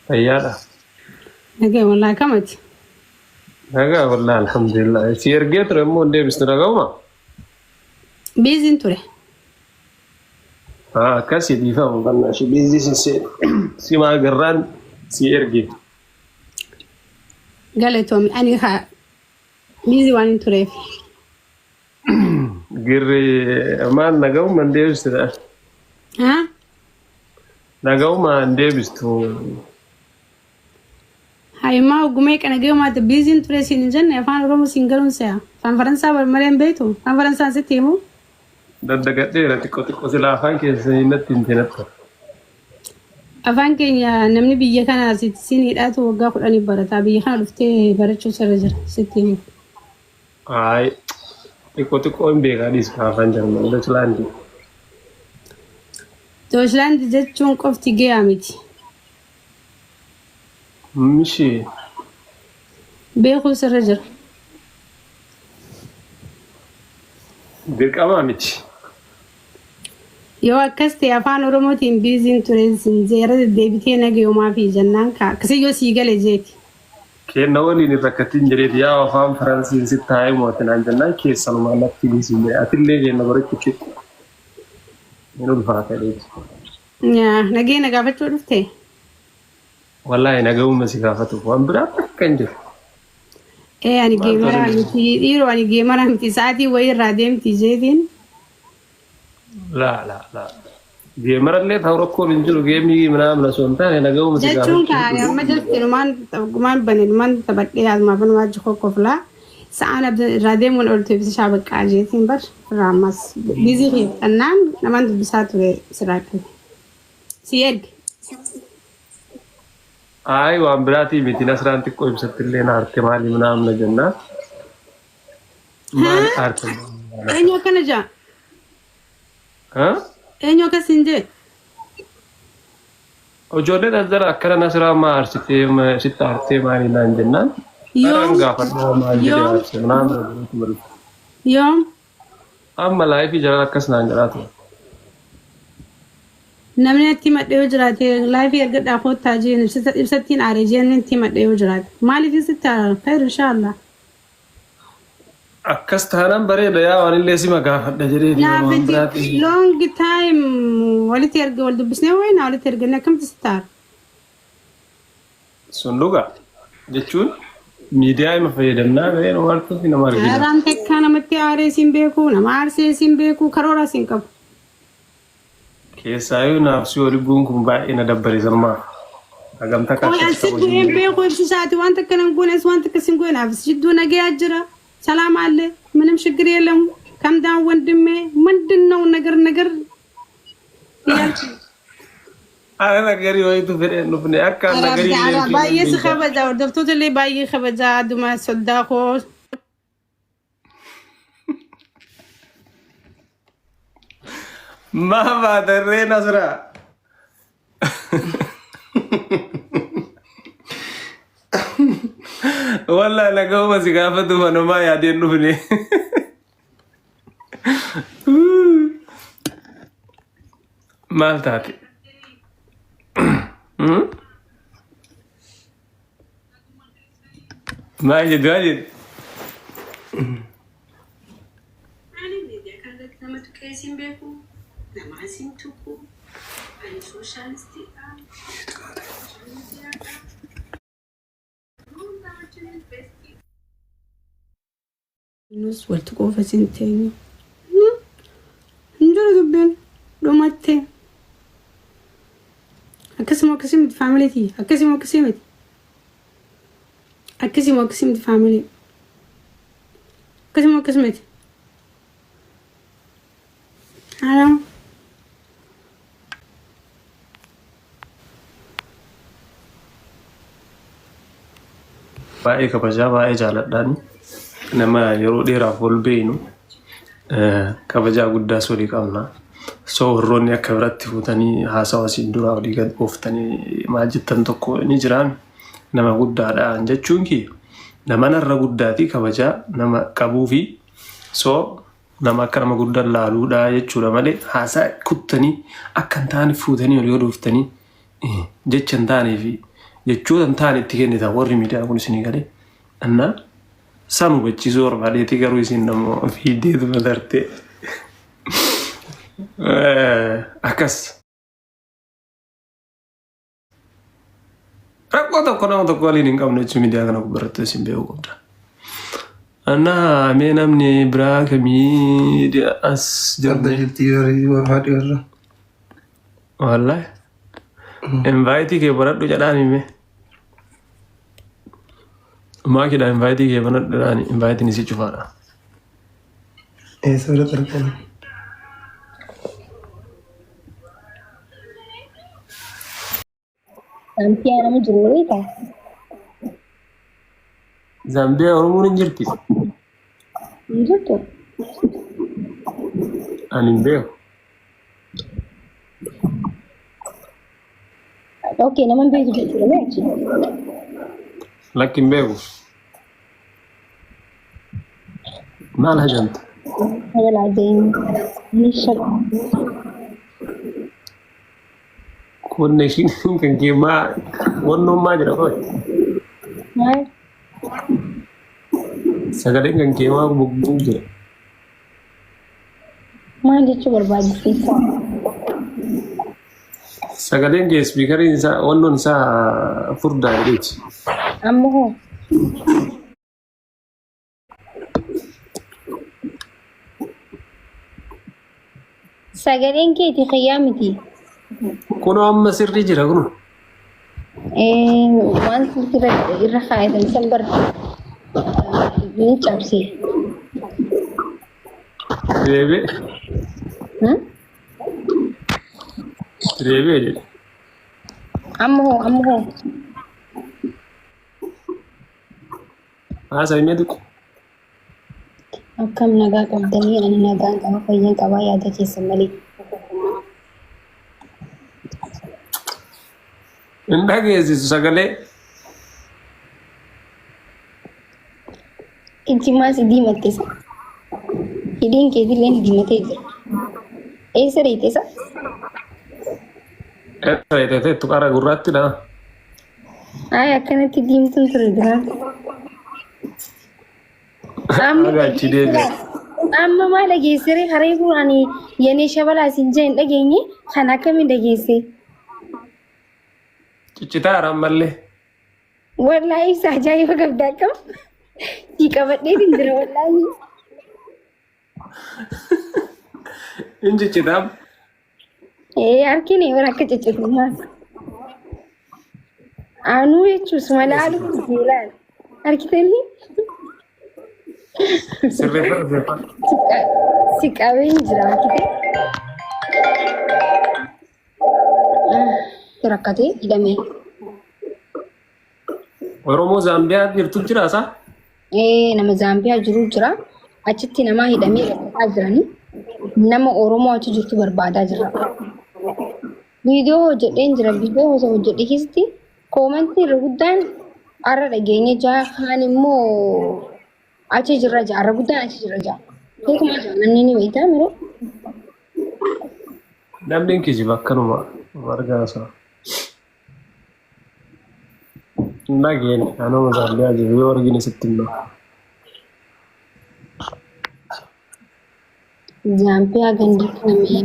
Fayyaadha. Nagee wallaahi kamati. Nagaa wallaahi alhamdulillah. Si ergee ture immoo hin deebisnu dhaga'uma. Biiziin ture. Haa akkasii dhiifama bannaa ishee biizii sin seene. Si maa garraan si erge. Galatoomi ani haa biizii waan hin tureef. Girri maal naga'uma hin deebistu dha. Haa? Naga'uma hin deebistu. Hayimaa ogumee qana geemaati biiziin ture siin hin jenne afaan Oromoo siin galuun se'a. Afaan Faransaa bar malee hin beektu. Afaan Faransaan sitti himu. Daddagadheera xiqqoo xiqqoo silaa afaan keessanii natti hin tenattu. Afaan keenya namni biyya kana siin hidhaatu waggaa kudhaniif barataa. Biyya kana dhuftee barachuu sirra jira sitti himu. Ayi xiqqoo xiqqoo hin beekaa dhiis afaan Jarman Deutschland. Deutschland jechuun qofti gahaa miti. Mishii. Beekuu sirra jira. Dirqamaa miti. Yoo akkas ta'e afaan Oromootiin biiziin ture sin jeera deddeebitee nagayumaa fi jennaan kaa akkasii yoo sii gale jeeti. Kenna waliin hin rakkatin jedheeti yaa afaan Faransiin sitti haa himu ati naan jennaan keessanumaa natti himi siin jedhe atillee kenna barachuu keetti hin ulfaata jedheeti. Nagee na gaafachuu dhufte? Wallaahi nagahuma si gaafatuuf waan biraa takka hin jiru. Ee ani Maal geemaraa tole? miti dhiiroo ani geemaraa miti sa'aatii wayii irraa deemti jeetiin. Laa laa laa. Geemarallee ta'u rakkoon hin jiru geemii minaamin osoo hin taane nagahuma si Jechuun gaafachuu kaa ani amma jirti numaan gumaan bane numaan taphadhee asumaaf numaa jiru kokoflaa. Sa'aan abda irraa deemuun ooltu ibsa shaa baqqaa jeetiin bar irraa ammas biizii kiyya xannaan namaan dubbisaa ture sirraa qabe. Si erge. Ayi waan biraatii miti Nasraan xiqqoo ibsattillee na arte maali minaamna jennaan. Maali aarte? Eenyu akkana jaa? Ha? Eenyu akkas hin jee? Ijoolleen as jala akkana Nasraa maa aarsitee sitti aartee maali naan jennaan. Karaan Yoom? gaafadhaa maal jedhee Yoom? aarse minaamna jedheetu bari. Yoom? Amma laayifii jala akkas naan jedhaa ture. Namni natti himadhe yoo jiraate laayifii ergadhaa koottaa jeen ibsattiin aare jeen natti himadhe yoo jiraate. Maaliif sitti aara? Khayr inshaallah. Akkas taanaan bareeda yaa waan illee sima gaafadha jedhee Naaf waan itti biraatii. long time walitti erga wal dubbisnee wayii naa walitti erganne akkamitti sitti aara? Sun dhugaa jechuun miidiyaa ima fayyadamnaa ba'ee nu martuu fi nama argina. Aaraan takkaa namatti aaree siin beeku, nama aarsee siin beeku, karooraa siin qabu. Keessaayyuu naaf si oli bu'uun kun baay'ee na dabbare sanumaaf. Hagam takka Qoy akkatti an si kabaju bu'een beeku ibsisaati waan takka nan goones waan takka sin goone abis jidduu nagayaa jira ሰላም አለ ምንም ችግር የለም ከምዳን ወንድሜ ምንድን ነው ነገር ነገር እያልኩ Ana nagarii wayitu fedheen dhufne akka nagarii illee baay'ee si kabaja hordoftoota illee baay'ee kabaja adduma soddaa koo Maa baatarree Nasraa. Wallaahi nagahuma si gaafatu manumaa yaadeen dhufne. Maal taate? Hmm? Maal jedhu maal jedhu? Ani miidiyaa kanarratti nama tuqee siin beeku, namaa siin tuqu, ani sooshaalistiidha. Nus wal tuquuf asin teenyu. Hin jiru dubbiin dhumatte. Akkasuma akkasii miti faamilii tiyya. Akkasuma akkasii miti. Akkasuma akkasii miti faamilii. Akkasuma akkas miti. Hello. Baay'ee kabajaa baay'ee jaaladhaan nama yeroo dheeraaf wal beeknu kabajaa guddaas walii qabna. So warroonni akka biratti fuutanii haasawa asiin duraa olii gad ooftanii maal jettan tokko ni jiraan nama guddaadha jechuun kiyya nama narra guddaatii kabajaa nama qabuu fi so nama akka nama guddaa laaluudha jechuudha malee haasaa kuttanii akka hin taane fuutanii olii gad ooftanii jecha hin taanee fi Jechoota hin taane itti kennita warri miidiyaa kun isinii galee. Innaa san hubachiisuu barbaadeeti garuu isin ammoo fiiddeetuma tarte. Akkas. Rakkoo tokko nama tokko waliin hin qabnu jechuun miidiyaa kana gubbaratti isin beekuu qabda. Annaa mee namni biraa kamii as jiru? Adda jirti yeroo haadhi warra. Wallahi. Invaayitii kee baradhu jedhaan hime. Maakidha invaayitii kee banadhu jedhaan invaayitiin isii cufaadha. Eessa biratti argama? Zaambiyaa nama jiru beektaa? Zaambiyaa Oromoon hin jirti. Hin jirtu. Ani hin beeku. Okay, nama hin beektu jechuudha mee achi? Lakki hin beeku. Maal hajamta? Sagalaa deemu. Ni shaqa. Connection kan kee maa wannoon maa jira qoy. Maal? Sagaleen kan kee maa bubbuu jira. Maal jechuu barbaadde? Sagaleen kee speakeriin isaa wannoon isaa furdaa jedheeti. Amma hoo? Sagaleen keeti kiyyaa miti. Kunoo amma sirrii jira kunoo. Waan silkii irra kaayatan san bar ni cabse. Deebi'e. Deebi'e jedhe. Amma hoo amma hoo. Haasa'i mee xiqqoo. Akkam nagaa qabdanii ani nagaan qaba fayyaan qabaa yaada keessan malee. Hin dhageessisu sagalee. Ijji maas diimatte isa. Hidhiin keetillee diimatee jira. Eessa reete isa? Eessa reete qara gurraatti dha. Ay akkanatti diimtuun ture duraan. Amma Haga achi deebi'e. amma maal dhageessere haree kun ani yenee shabalaa siin jee hin dhageenye kan akkamiin dhageesse? Ciccitaa ammallee. Wallaahi ibsa ajaa'iba qabda akkam. Sii qabadheetiin jira wallaahi. Hin ciccitaa. Ee harkine waan akka ciccitu maal. Anuu jechuus mala alu ilaal. Harkitanii Sirreeffadhu sirreeffadhu. si qabeen jira harkite. Rakkatee hidhamee. Oromoo Zaambiyaa jirtu jira isaa? Ee nama Zaambiyaa jiru jira. Achitti nama hidhamee rakkataa jiranii. Nama Oromoo achi jirtu barbaadaa jira. Viidiyoo hojjedheen jira. Viidiyoo osoo hojjedhe keessatti koomantii irra guddaan har'a dhageenye jaa kaan immoo achi jirra jaa irra guddaan achi jirra jaa. Keessumaa jaa namni ni beektaa miroo. Namni hin kijiba akkanuma argaa isaa. Hin dhageenye anuma Zaambiyaa jiru yoo argine sitti himna. Zaambiyaa ganda kamii?